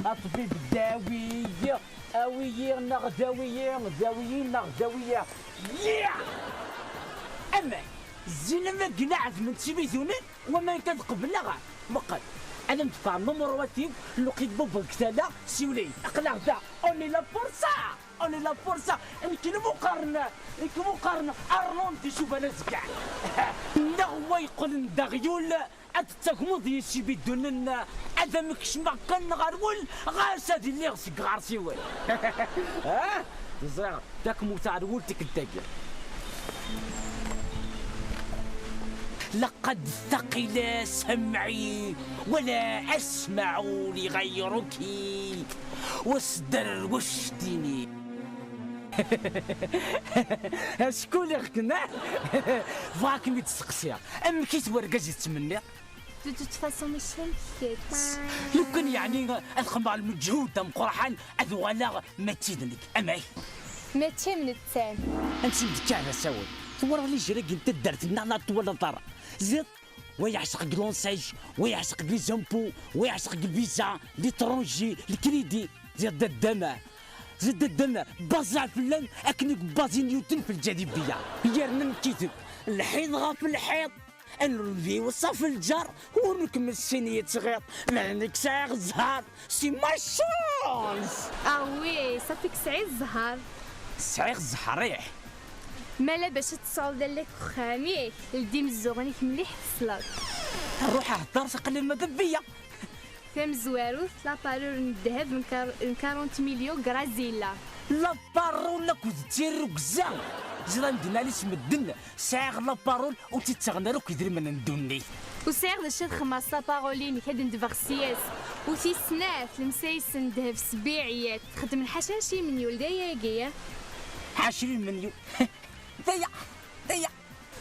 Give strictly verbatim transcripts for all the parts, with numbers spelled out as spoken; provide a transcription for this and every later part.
A ṭbib, dawi-yi, awi-yi neɣ dawi-yi, dawi-yi neɣ dawi-yi. Yeah! Amek? Zzin am waggen ɛedmen-tt imidunen, waman kan qebleɣ. Muqel, ad am-d-ffeɣ numṛuwat-iw, luqi bubb deg tala, siwel-iyi. Aql-aɣ da, on est là pour ça! On est là pour ça! Nekk lmuqaren, nekk lmuqaren, Arnold d icubal azeggaɣ. Neɣ wa yeqqlen d aɣyul, ad d-tagmeḍ yes-i bidunen, ad am-kecmeɣ kan ɣer wul, ɣas ad iliɣ seg ɣersiwen. Ah, ẓriɣ, takmut ɣer wul tikkelt-agi. لقد ثقل سمعي ولا أسمع لغيرك واصدر واشتني. Acku lliɣ-ken, ah? Bɣiɣ ad kem-id-steqsiɣ, amek i t-wergaz i tettmenniḍ? De toute façon, mačči am kečč. Lukan yeɛni ad xedmeɣ lmeǧhud ameqqran, ad uɣaleɣ mačči d nekk, amek? Mačči am nettat. Ansi d-tekka d asawen? Twalaḍ lijri-agi n taddart-nneɣ neɣ twalaḍ ara? Ziḍ, wa yeɛceq deg l'enseigne, wa yeɛceq deg les impôts, wa yeɛceq deg visa, l'étranger, le crédit. Ziḍ daddama, ziḍ daddama, baẓaɛ fell-am akken i yebbaẓ i Newton f lǧaḍibiya. Yerna nekkiteb lḥiḍ ɣef lḥiḍ, anelbi iweṣṣa f lǧar, ur nekmel sin yettɣiḍ, ma d nekk sɛiɣ zzher, c'est ma chance! Ah oui, صافي tesɛiḍ zzher. Sɛiɣ zzher, ih. Mala bac ad tesɛuḍ lalla deg uxxam-ik, ldi imezzuɣen-ik mliḥ tesleḍ. Ruḥ hder s aqlil ma d bbiya. Tamezwarut, la parole n ddheb n kar-, n quarante millions Grazilla. La parole akked tirrugza. Ẓran dinna s medden, sɛiɣ la parole ur tt-ttaɣen ara akk idrimen n ddunit. Ur sɛiɣ d acu ad xedmeɣ s la parole-inek, ad ndbeɣ sya-s. U tis snat, lemsayes n ddheb s bbiɛiyat, xedmen ḥaca ɛecrin melyun, d ayagi. Ɛecrin melyun. D aya, d aya.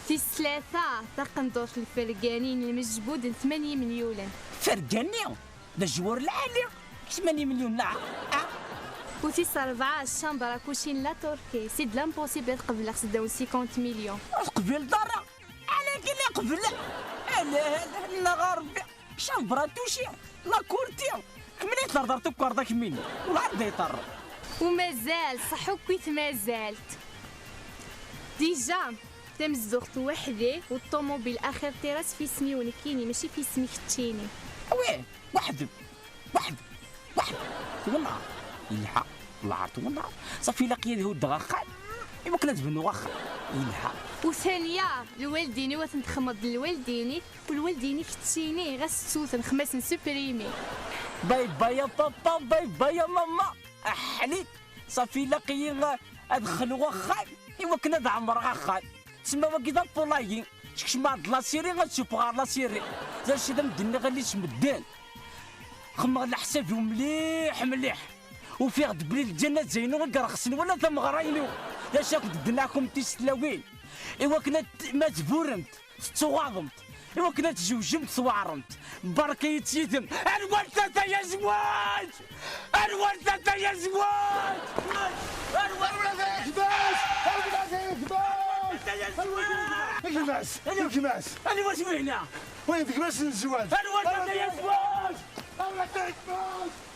Tis tlata, taqendurt n lfergani n lmejbud n tmanya melyulen. Fergani? D ajwar lɛali, tmanya melyun, neɣ? Ah? U tis rebɛa, chambre à coucher n la Turquie, c'est de l'impossible ad qebleɣ s ddaw n cinquante millions. Ur teqbileḍ ara? Ala kan iqbel. Ala, ala, neɣ a Rebbi. Chambre à coucher, la Turquie, kemmel i thedreḍ tukerḍa kemmini, ur ɛad d-yeṭerr. U mazal, ṣaḥ akk i tmazalt. Déjà, tamezzuɣt weḥd-i, u ṭṭumubil axir tira s fisem-iw nekkini, mačči f isem-ik keččini. Wi, weḥd-m, weḥd-m, weḥd-m. Twenneɛ. Yelha, lɛar twenneɛ. Ṣafi ilaq-iyi ad huddeɣ axxam, iwakken ad bnuɣ axxam. Yelha. U thanya, lwaldin-iw ad ten-txedmeḍ d lwaldin-ik, u lwaldin-ik keččini, ɣas ttuten, xemmasen supprimi. Bye bye a papa, bye bye a mama. Aḥlit, ṣafi ilaq-iyi ad xluɣ axxam iwakken ad ɛemreɣ axxam. Tsemma wagi d apulayi, skecmeɣ-d lasiri ad supɣeɣ lasiri. D acu i d am-d-nniɣ alli s medden? Xemmeɣ leḥsab-iw mliḥ mliḥ. Ufiɣ-d belli lǧanna d aynu i irexsen wala tameɣra-inu. D acu akk d-ddnaɛkum tislawin iwakken ad t-, ma tburremt, tettuɣaḍemt, iwakken ad tzewǧemt tweɛremt. Barka-yi-tt yid-m. Anwa tata ya zzwaǧ! Anwa tata ya zzwaǧ! Anwa tata ya zzwaǧ! Gmas! Gmas! Gmas! Anwa s-wihna? Win d gmas n zzwaǧ! Anwa tata ya zzwaǧ! Anwa tata ya zzwaǧ!